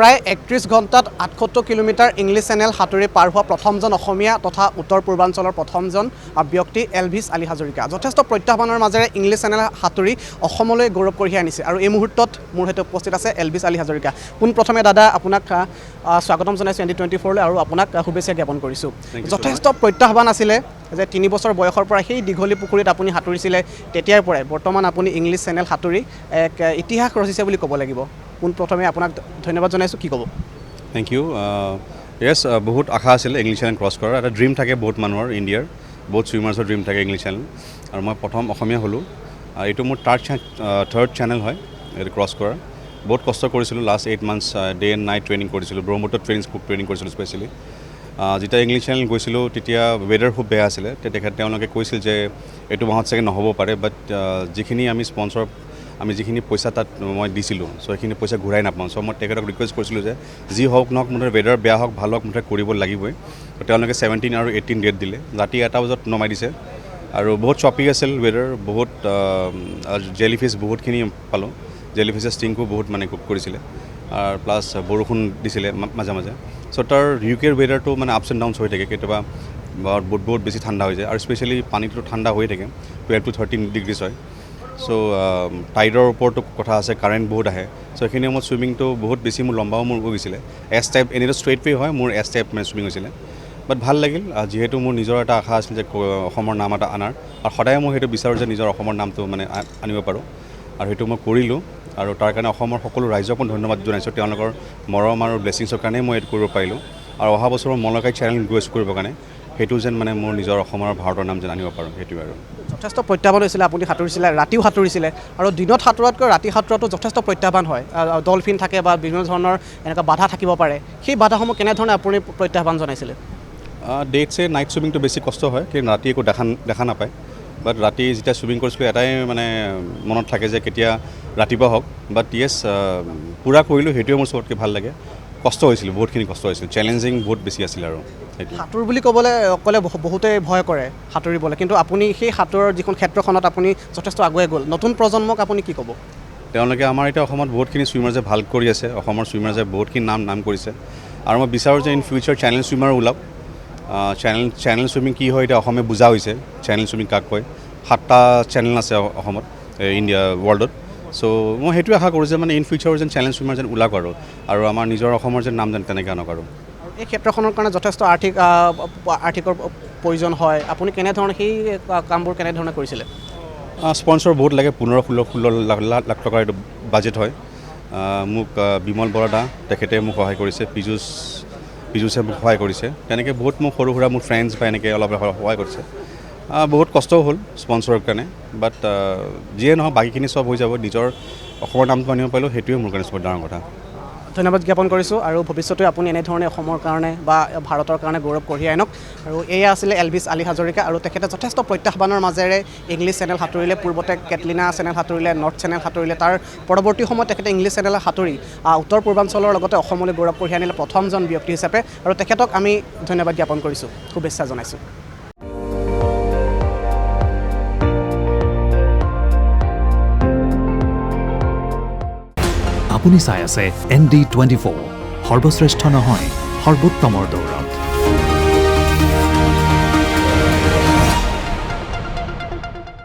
প্ৰায় 31 ঘণ্টাত 78 kilometre English channel সাঁতুৰি পাৰ হোৱা প্ৰথমজন অসমীয়া তথা উত্তৰ পূৰ্বাঞ্চলৰ প্ৰথমজন ব্যক্তি এলভিছ আলী হাজৰিকা। যথেষ্ট প্ৰত্যাহ্বানৰ মাজেৰে ইংলিছ চেনেল সাঁতুৰি অসমলৈ গৌৰৱ কঢ়িয়াই আনিছে আৰু এই মুহূৰ্তত মোৰ সৈতে উপস্থিত আছে এলভিছ আলী হাজৰিকা। পোনপ্ৰথমে দাদা, আপোনাক স্বাগতম জনাইছোঁ এন ডি 24লৈ আৰু আপোনাক শুভেচ্ছা জ্ঞাপন কৰিছোঁ। Thank you so. যথেষ্ট প্ৰত্যাহ্বান আছিলে যে 3 বছৰ বয়সৰ পৰা সেই দীঘলী পুখুৰীত আপুনি সাঁতুৰিছিলে, তেতিয়াৰ পৰাই বৰ্তমান আপুনি ইংলিছ চেনেল সাঁতুৰি এক ইতিহাস ৰচিছে বুলি ক'ব লাগিব। পোনপ্ৰথমে আপোনাক ধন্যবাদ জনাইছোঁ। কি ক'ব? Thank U. য়েছ, বহুত আশা আছিল ইংলিছ চেনেল ক্ৰছ কৰাৰ। এটা ড্ৰিম থাকে বহুত মানুহৰ, ইণ্ডিয়াৰ বহুত চুইমাৰ্ছৰ ড্ৰিম থাকে ইংলিছ চেনেল আৰু মই প্ৰথম অসমীয়া হ'লোঁ। এইটো মোৰ থাৰ্ড চেনেল হয় এইটো ক্ৰছ কৰাৰ। বহুত কষ্ট কৰিছিলোঁ, last 8 months day and night training কৰিছিলোঁ। ব্ৰহ্মপুত্ৰত ট্ৰেইনিং কৰিছিলোঁ। স্পেচিয়েলি যেতিয়া ইংলিছ চেনেল গৈছিলোঁ, তেতিয়া ৱেডাৰ খুব বেয়া আছিলে। তেতিয়া তেওঁলোকে কৈছিল যে এইটো মাহত চাগে নহ'ব পাৰে। বাট যিখিনি আমি স্পনচৰ, আমি যিখিনি পইচা তাত মই দিছিলোঁ, চ' সেইখিনি পইচা ঘূৰাই নাপাওঁ। চ' মই তেখেতক ৰিকুৱেষ্ট কৰিছিলোঁ যে যি হওক নহওক, মুঠতে ৱেডাৰ বেয়া হওক ভাল হওক, মুঠতে কৰিব লাগিবই। তো তেওঁলোকে 17 আৰু 18 ডেট দিলে। ৰাতি 1টা বজাত নমাই দিছে আৰু বহুত চপি আছিল ৱেডাৰ, বহুত জেলি ফিছ বহুতখিনি পালোঁ। জেলি ফিছৰ ষ্টিংকো বহুত মানে কুক কৰিছিলে আৰু প্লাছ বৰষুণ দিছিলে মাজে মাজে। চ' তাৰ ইউ কেৰ ৱেডাৰটো মানে আপছ এণ্ড ডাউনছ হৈ থাকে। কেতিয়াবা বহুত বহুত বেছি ঠাণ্ডা হৈ যায় আৰু স্পেচিয়েলি পানীটো ঠাণ্ডা হৈ থাকে, 12 টু 13 ডিগ্ৰীজ হয়। চ' টাইডৰ ওপৰতো কথা আছে, কাৰেণ্ট বহুত আহে। চ' সেইখিনি সময়ত চুইমিংটো বহুত বেছি মোৰ লম্বাও মোৰ হৈ গৈছিলে। এছ টাইপ, এনেইতো ষ্ট্ৰেইট ৱে হয়, মোৰ এছ টাইপ মানে চুইমিং হৈছিলে। বাট ভাল লাগিল, যিহেতু মোৰ নিজৰ এটা আশা আছিল যে অসমৰ নাম এটা আনাৰ আৰু সদায় মই সেইটো বিচাৰোঁ যে নিজৰ অসমৰ নামটো মানে আনিব পাৰোঁ আৰু সেইটো মই কৰিলোঁ। আৰু তাৰ কাৰণে অসমৰ সকলো ৰাইজক মই ধন্যবাদ জনাইছোঁ। তেওঁলোকৰ মৰম আৰু ব্লেছিংছৰ কাৰণেই মই এইটো কৰিব পাৰিলোঁ। আৰু অহা বছৰ মই মলকাই চেনেল গৈ আছোঁ কৰিবৰ কাৰণে, সেইটো যেন মানে মোৰ নিজৰ অসমৰ আৰু ভাৰতৰ নাম যেন আনিব পাৰোঁ, সেইটোৱে আৰু। যথেষ্ট প্ৰত্যাহ্বান হৈছিলে। আপুনি সাঁতুৰিছিলে, ৰাতিও সাঁতুৰিছিলে আৰু দিনত সাঁতোৰাতকৈ ৰাতি সাঁতোৰাটো যথেষ্ট প্ৰত্যাহ্বান হয়। ডলফিন থাকে বা বিভিন্ন ধৰণৰ এনেকুৱা বাধা থাকিব পাৰে। সেই বাধাসমূহ কেনেধৰণে আপুনি প্ৰত্যাহ্বান জনাইছিলে? ডেটছে নাইট চুইমিংটো বেছি কষ্ট হয়, কিন্তু ৰাতি একো দেখা দেখা নাপায়। বাট ৰাতি যেতিয়া চুইমিং কৰিছিলোঁ, এটাই মানে মনত থাকে যে কেতিয়া ৰাতিপুৱা হওক। বাট য়েছ, পূৰা কৰিলোঁ, সেইটোৱে মোৰ চবতকৈ ভাল লাগে। কষ্ট হৈছিল, বহুতখিনি কষ্ট হৈছিল, চেলেঞ্জিং বহুত বেছি আছিল আৰু সেইটোৱে। সাঁতোৰ বুলি ক'বলৈ অকলে বহুতে ভয় কৰে সাঁতুৰিবলৈ, কিন্তু আপুনি সেই সাঁতোৰৰ যিখন ক্ষেত্ৰখনত আপুনি যথেষ্ট আগুৱাই গ'ল। নতুন প্ৰজন্মক আপুনি কি ক'ব? তেওঁলোকে আমাৰ এতিয়া অসমত বহুতখিনি চুইমাৰ্ছে ভাল কৰি আছে। অসমৰ চুইমাৰ্ছে বহুতখিনি নাম নাম কৰিছে আৰু মই বিচাৰোঁ যে ইন ফিউচাৰ চেনেল চুইমাৰ ওলাওক। চেনেল চুইমিং কি হয়, এতিয়া অসমে বুজা হৈছে চেনেল চুইমিং কাক কয়। সাতটা চেনেল আছে অসমত, ইণ্ডিয়া, ৱৰ্ল্ডত। চ' মই সেইটোৱে আশা কৰোঁ যে মানে ইন ফিউচাৰ যেন চেনেল চুইমাৰ যেন ওলাওক আৰু আৰু আমাৰ নিজৰ অসমৰ যেন নাম যেন তেনেকৈ আনক আৰু। আৰু এই ক্ষেত্ৰখনৰ কাৰণে যথেষ্ট আৰ্থিকৰ প্ৰয়োজন হয়। আপুনি কেনেধৰণে সেই কামবোৰ কেনেধৰণে কৰিছিলে? স্পনচৰ বহুত লাগে। 15 16 16 লাখ লাখ লাখ টকাৰ এইটো বাজেট হয়। মোক বিমল বৰা দা, তেখেতে মোক সহায় কৰিছে। পীযুষে মোক সহায় কৰিছে। তেনেকৈ বহুত মোক সৰু সুৰা মোৰ ফ্ৰেণ্ডছ বা এনেকৈ অলপ সহায় কৰিছে। বহুত কষ্টও হ'ল স্পনচৰৰ কাৰণে। বাট যিয়ে নহওক, বাকীখিনি চব হৈ যাব। নিজৰ অসমৰ নামটো আনিব পাৰিলোঁ, সেইটোৱে মোৰ কাৰণে চবত ডাঙৰ কথা। ধন্যবাদ জ্ঞাপন কৰিছোঁ আৰু ভৱিষ্যতে আপুনি এনেধৰণে অসমৰ কাৰণে বা ভাৰতৰ কাৰণে গৌৰৱ কঢ়িয়াই আনক। আৰু এয়া আছিলে এলভিছ আলী হাজৰিকা আৰু তেখেতে যথেষ্ট প্ৰত্যাহ্বানৰ মাজেৰে ইংলিছ চেনেল সাঁতুৰিলে। পূৰ্বতে কেটলিনা চেনেল সাঁতুৰিলে, নৰ্থ চেনেল সাঁতুৰিলে, তাৰ পৰৱৰ্তী সময়ত তেখেতে ইংলিছ চেনেল সাঁতুৰি উত্তৰ পূৰ্বাঞ্চলৰ লগতে অসমলৈ গৌৰৱ কঢ়িয়াই আনিলে প্ৰথমজন ব্যক্তি হিচাপে আৰু তেখেতক আমি ধন্যবাদ জ্ঞাপন কৰিছোঁ, শুভেচ্ছা জনাইছোঁ। আপুনি চাই আছে এন ডি 24, সৰ্বশ্ৰেষ্ঠ নহয়, সৰ্বোত্তমৰ দৌৰত।